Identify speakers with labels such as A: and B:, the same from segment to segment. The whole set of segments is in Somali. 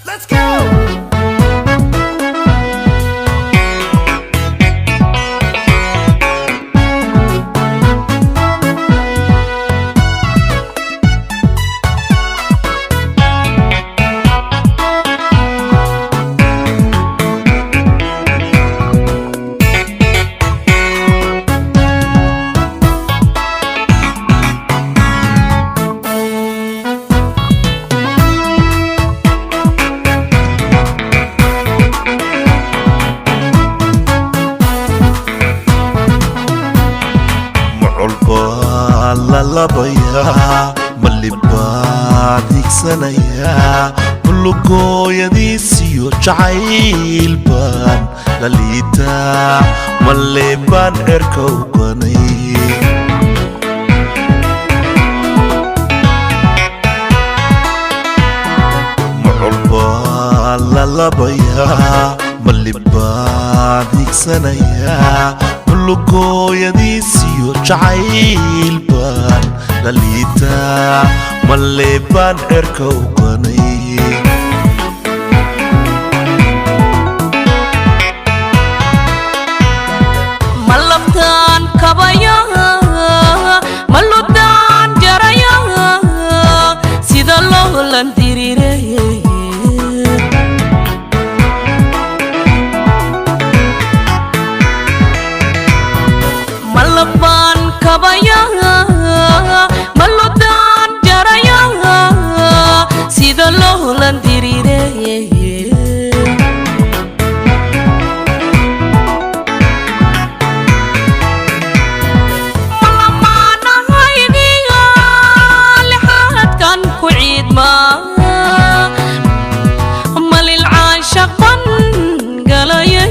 A: Let's go!
B: Macol baa la labayaa, malibaa higsanayaa, mulugooyadiisiyo jacayl baan la liitaa, male baan cerka uganay. Macol baa la labayaa, malibaan higsanayaa, mulugooyadiisiyo jacayl baan la liitaa, male baan cerka uganay.
C: Ma labtaan kabaya, ma ludaan jaraya, sida loolan dirire. Ma labaan kabaya, ma ludaan jaraya, sida loolan dirire. Malamaanahaygiyo lixaadkan ku ciidma, malil caashaq ban galaya.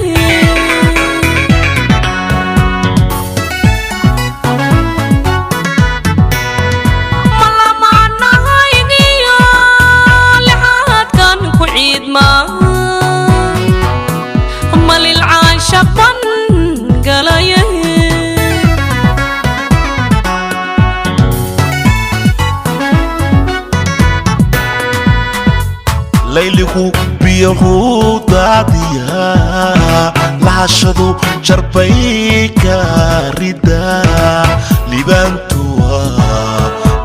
C: Malamaanahaygiyo lixaadkan ku ciidma, malil caashaq ban galaya.
B: Layligu biyahuu daadiyaa, lahashadu jarbay ka ridaa, liibaantuwa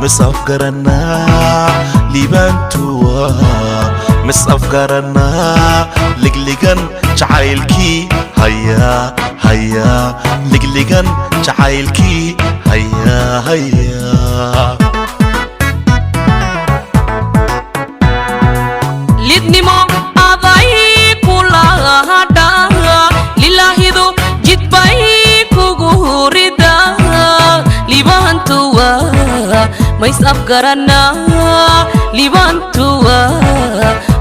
B: misafgaranaa, liibaantuwa misafgaranaa, ligligan jacaylkii hayaa hayaa, ligligan jacaylkii hayaa hayaa.
C: Lidnimo aday kulahadha, lilaahidu jidbay kugu rida, liibaantuwa mays afgaranaa, liibaantuwa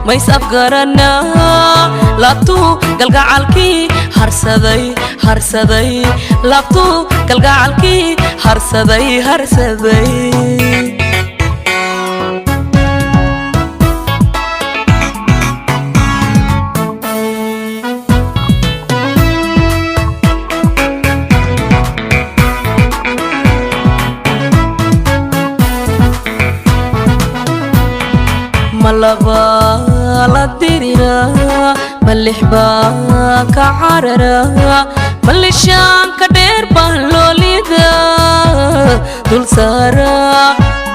C: mays afgaranaa, laabtuu galgacalkii harsaday harsaday, laabtuu galgacalkii harsaday harsaday. Ma laba la dirira, ma lix baa ka carara, ma lishaanka dheer baa loolida dul saara,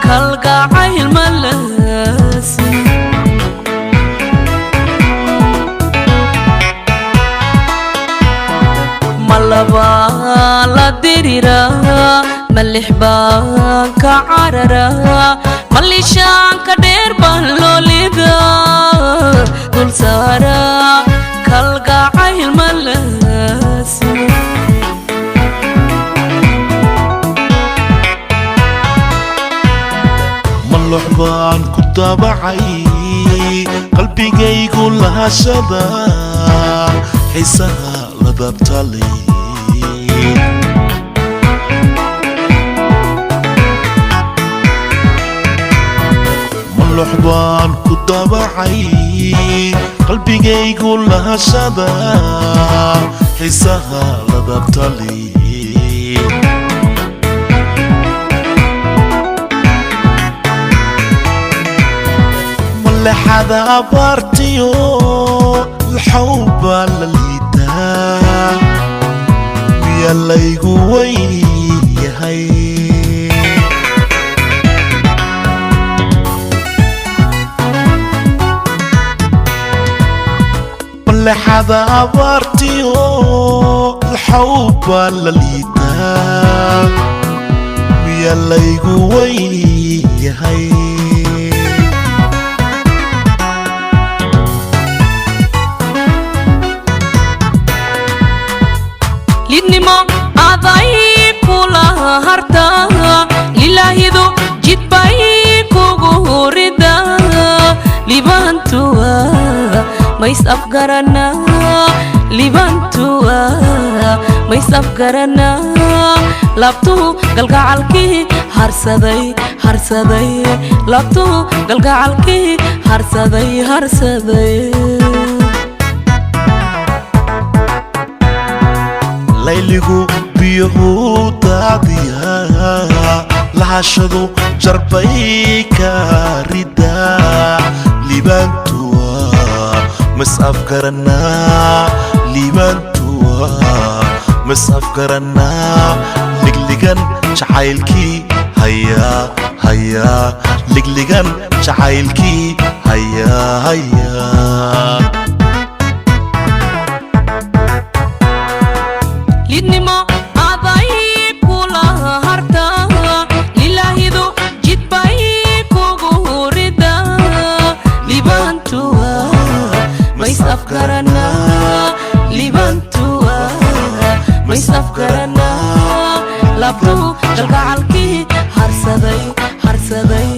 C: kalgacayl malaasi. Ma laba la dirira, ma lix baa ka carara, ma lishaanka dheer baa loolida dul saara, kalgacayl malaasi.
B: Malox baan ku daabacay qalbigaygu lahashada xiisaha ladabtalay. Malux baan ku dabacay, qalbigaygu lahashada xiisaha ladabtali. Malexada abaartiyo laxow baa la liitaa, miya laygu weyn yahay? Malexada abaartiyo laxow baa la liitaa, miya laygu weyn yahay?
C: Lidnimo aday kula harta, lilaahidu jidbay kugu rida. Libantuwa mays afgarana, libantuwa mays afgarana. Laabtuhu galgacalkii harsaday, harsaday. Laabtuhu galgacalkii harsaday, harsaday.
B: Layligu biyuhu daadiyaa, lahashadu jarbay ka ridaa. Liibaantuwa mas afgaranaa, liibaantuwa mas afgaranaa. Ligligan jacaylkii hayaa, hayaa. Ligligan jacaylkii hayaa, hayaa.
C: Lidnimo aday kula harta, lilaahidu jidbay kugu rida. Libantuwa mays afgarana, libantuwa mays afgarana. Laabtuhu galgacalkii harsaday, harsaday.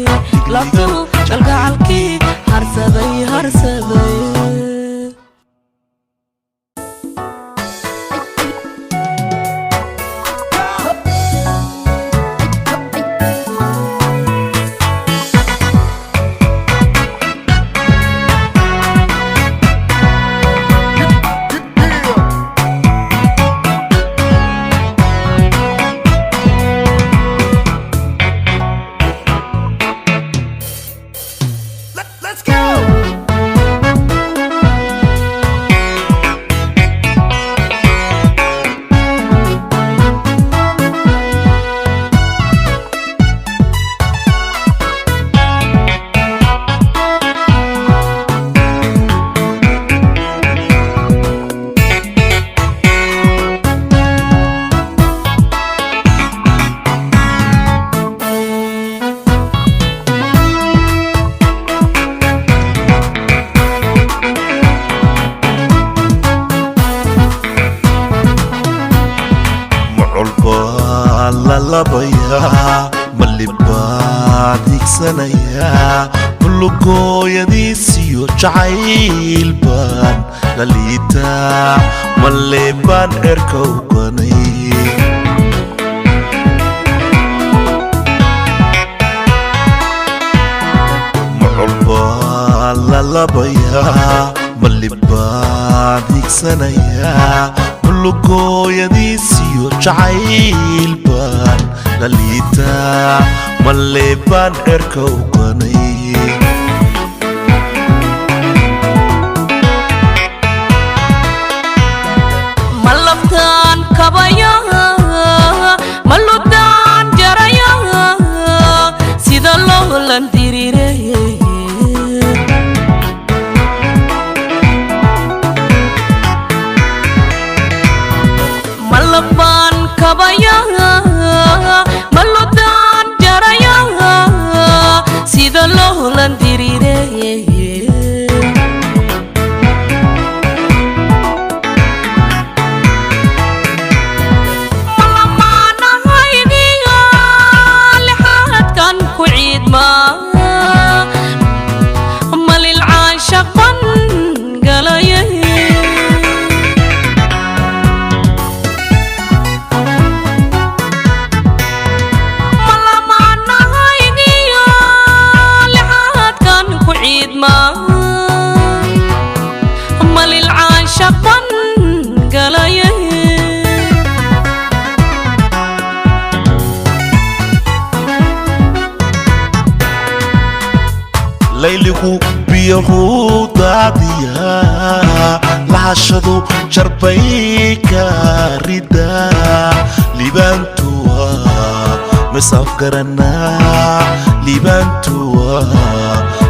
C: Laabtuhu galgacalkii harsaday, harsaday.
A: Let's go!
B: Macol baa la labayaa, malibaa diigsanayaa, mulugooyadiisiyo jacayl baan la liitaa, malle baan cerka u ganay. Macol baa la labayaa, malibaa diigsanayaa, mulugooyadiisiyo jacayl baan la liitaa, malle baan cerka u ganay.
C: Ma laftaan kabaya, ma ludaan jaraya, sida loolan diriire. Ma lafaan kabaya, ma ludaan jaraya, sida loolan diriire. Malamaanahaygiyo lixaadkan ku ciidma, malilcaan shaqan galayay.
B: Layligu biyahu daadiya, lahashadu jarbay ka rida. Liibaantuwa misafgaranaa, liibaantuwa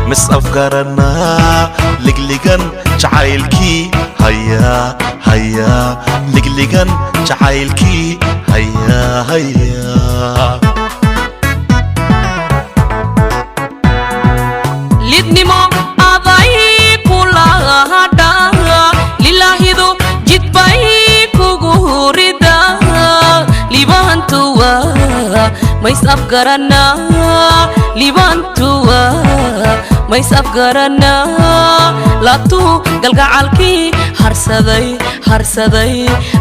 B: misafgaranaa. Ligligan jacaylkii hayaa hayaa, ligligan jacaylkii hayaa hayaa.
C: Lidnimo aday kula hadha, lilaahidu jidbay kugu rida. Liibaantuwa mays afgaranaa, liibaantuwa mays afgaranaa. Laabtuu galgacalkii harsaday harsaday,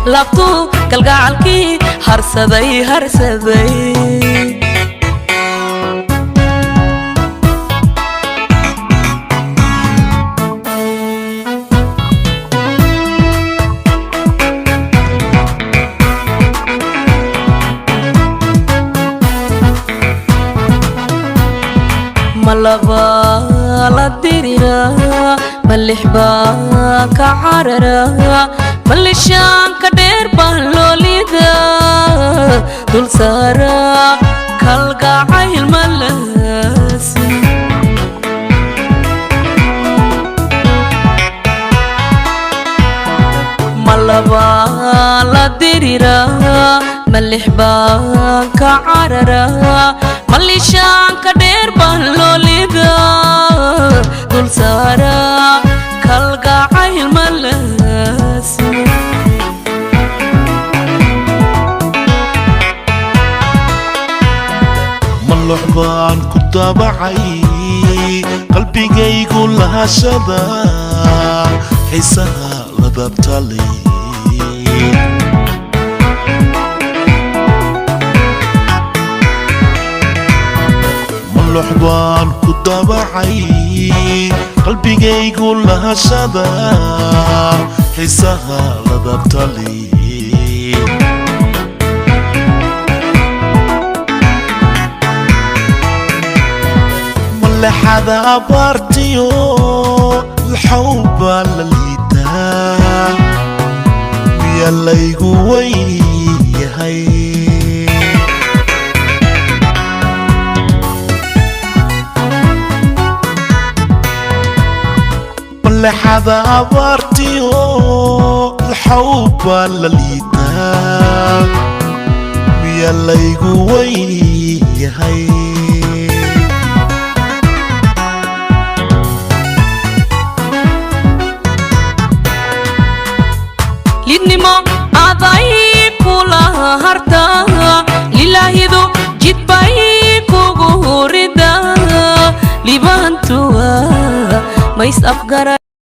C: laabtuu galgacalkii harsaday harsaday. Ma laba la dirira, ma lix baa ka carara, ma lishaanka dheer baa loolida dul saara kalgacayl malaasi? Ma laba la dirira, ma lix baa ka carara, ma lishaanka dheer baa loolida dul saara kalgacayl malaasi?
B: Maloox baan ku daabacay qalbigaygu lahashada xiisaha ladabtalay. Maloox baan ku daabacay qalbigaygu lahashada xiisaha ladabtalay. Malexada abaartiyo laxow baa la liitaa, miyaa laygu weyn yahay? Malexada abaartiyo laxow baa la liitaa, miyaa laygu weyn yahay?
C: Lidnimo aday kula harta, lilaahidu jidbay kugu rida. Liibaantuwa mays afgaran.